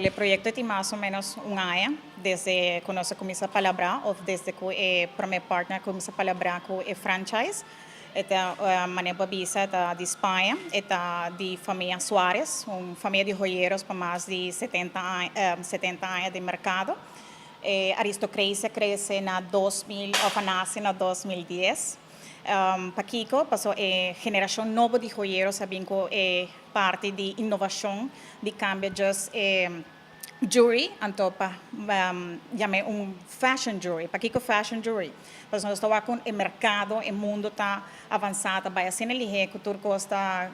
E proyecto tin mas o menos un aña desde cu nos a cuminsa palabra of desde cu e prome partner a cuminsa palabra cu e franchise. E ta manera bo a bisa ta di Spaña, e ta di famia Suarez, un famia di joyeros pa mas di 70 aña, 70 aña den mercado. E Aristocrazy a crece na 2000 of a nace na 2010. Pakico? Paso e generacion nobo di joyeros a bin cu e parti di innovacion di cambia just e jewelry anto pa yam'e un fashion jewelry. Pakico fashion jewelry? Pasobra nos ta wak con e mercado, e mundo ta avansa, ta bay asina lihe cu tur cos ta,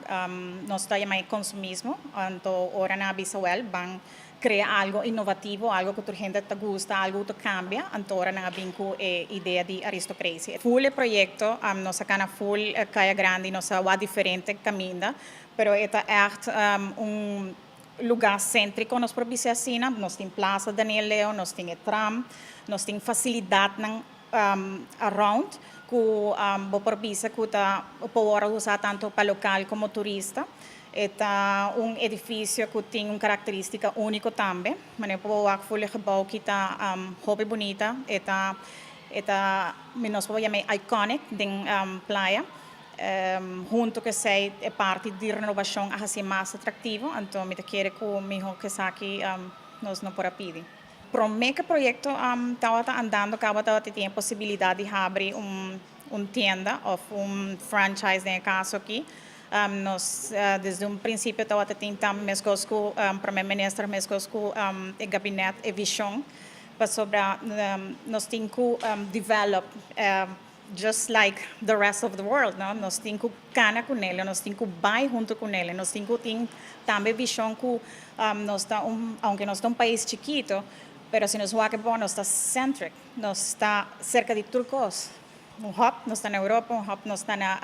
nos ta yama e consumismo. Anto ora nan a bisa, well, ban crea algo innovativo, algo cu tur hende ta gusta, algo cu ta cambia, anto ora nan a bin cu e idea di Aristocrazy. Full e proyecto, nos a cana full Caya Grandi, nos a wak diferente caminda, pero e ta echt un lugar centrico, nos por bisa asina. Nos tin Plaza Daniel Leo, nos tin e tram, nos tin facilidadnan around cu bo por bisa cu ta por usa tanto pa local como turista. E ta un edificio cu tin un caracteristica unico tambe. Manera por wak full e gebouw cu ta hopi bunita, e ta nos por yama iconic den Playa. Hunto cu esey e parti di renovacion a haci mas atractivo, anto mi ta kere cu miho cu esaki nos no por a pidi. Prome cu e proyecto tabata andando caba, tabata tin posibilidad di habri un tienda of un franchise den caso aki. Nos desde un principio tabata tin tambe, mescos cu prome minister, mescos cu e gabinete, e vision pasobra nos tin cu develop just like the rest of the world, no? Nos tin cu cana cu ne, nos tin cu bay hunto cu ne, nos tin cu tin tambe vision cu nos ta un, aunke nos ta un pais chikito, pero si nos wak bon, nos ta centric, nos ta cerca di tur cos. Un hop nos ta na Europa, un hop nos ta na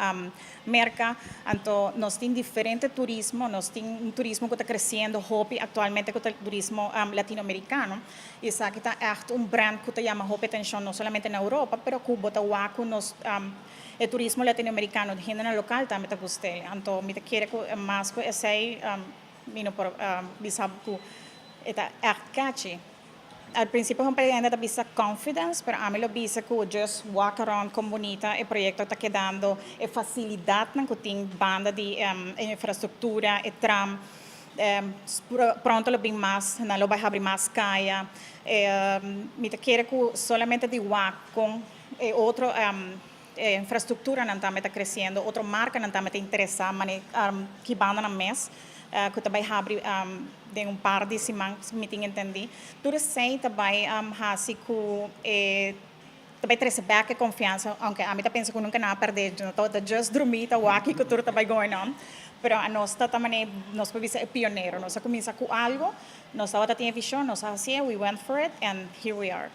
Merca, anto nos tin diferente turismo, nos tin un turismo cu ta creciendo hopi actualmente, cu ta turismo latinoamericano. Y esaki ta echt un brand cu ta yama hopi atencion no solamente na Europa, pero cu bo ta wak nos e turismo latinoamericano, hende na local tambe ta gusta. Anto mi ta kere cu mas cu esey mi no por bisa cu e ta echt catchy. Al principio un ainda ta bisa confidence, pero ami lo bisa cu just walk around con bunita e proyecto ta kedando, e facilidad cu tin banda di infrastructura, e tram, pronto lo bin mas, nan lo bay habri mas caya. Mi ta kere cu solamente di wak cu e otro infrastructura nan tambe ta creciendo, otro marca nan tambe ta interesa, mane cu banda na mes, cu tambe habri den un par di siman, mi tin entendi. Tur esey tambe hasi cu tambe trece back e confiansa, aunke ami ta pensa cu nunca nan a perde, no ta just drumi ta wak cu tur tambe going on. Pero anos ta tambe nos por bisa pionero, nos a cuminsa cu algo, nos tabata tin vision, nos a haci, we went for it and here we are.